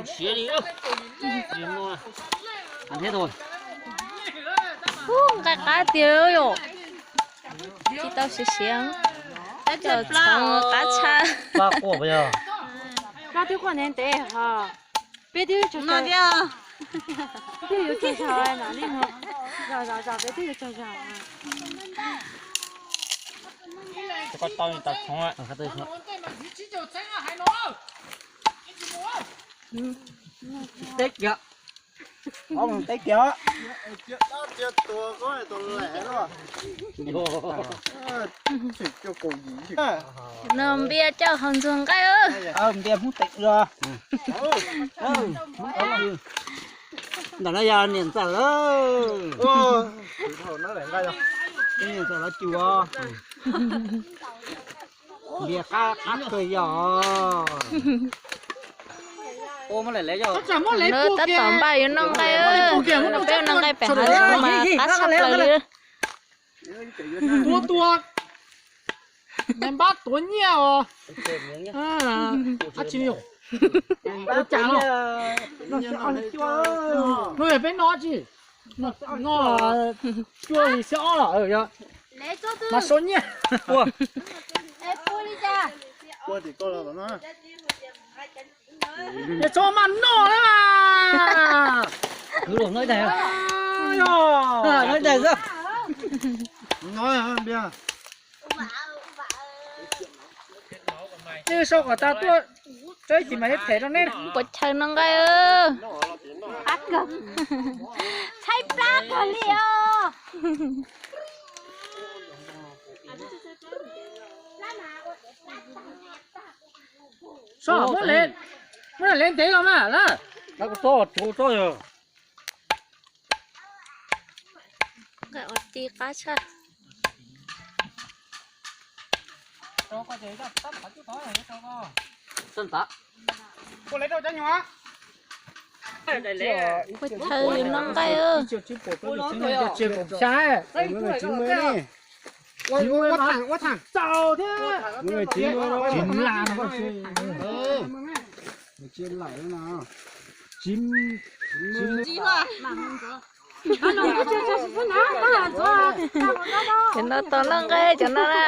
Siav li, siav li. Ub, nqaij qab tiag yom. Tsis tau siav siav. Cov txhoov qab tshaj. Peb twb quaj ntev ntev ho. Peb twb yuav tsaug zog, peb twb yuav tsaug zog mam li mus. Zom zom zom peb twb yuav tsaug zog. Teb kiag. Teb kiag. No Npias coj hauv ntxuag nqaij. Npias Hmoob Teem los. Ntawm no yog niam ntxawm lawm. Niam ntxawm los cus. Npias qab qab kawg yog. Tab tom npaj yuav noj nqaij, peb noj nqaij pem hav zoov mas qab tshaj plaws li. Tua tua. Npab tuav nyiaj os. Ab tsi li. Ua cas no? No yog peb noj tsi? Noj cuaj li xyov ob los yog mas sau nyiaj. Yog txhob mas noj na. Kwv los noj ib daig, noj ib daig xwb. Nej sau kom tas tuaj, tso ib chim mas yuav them rau neb. Puas chaw noj nqaij. Tshaib plab kawg li os. Muab, muab le ntev los mas lawm. Nqaij ua ti qab tshaj. Ua chaw yuav noj nqaij. Cov no tos noj nqaij cov no na.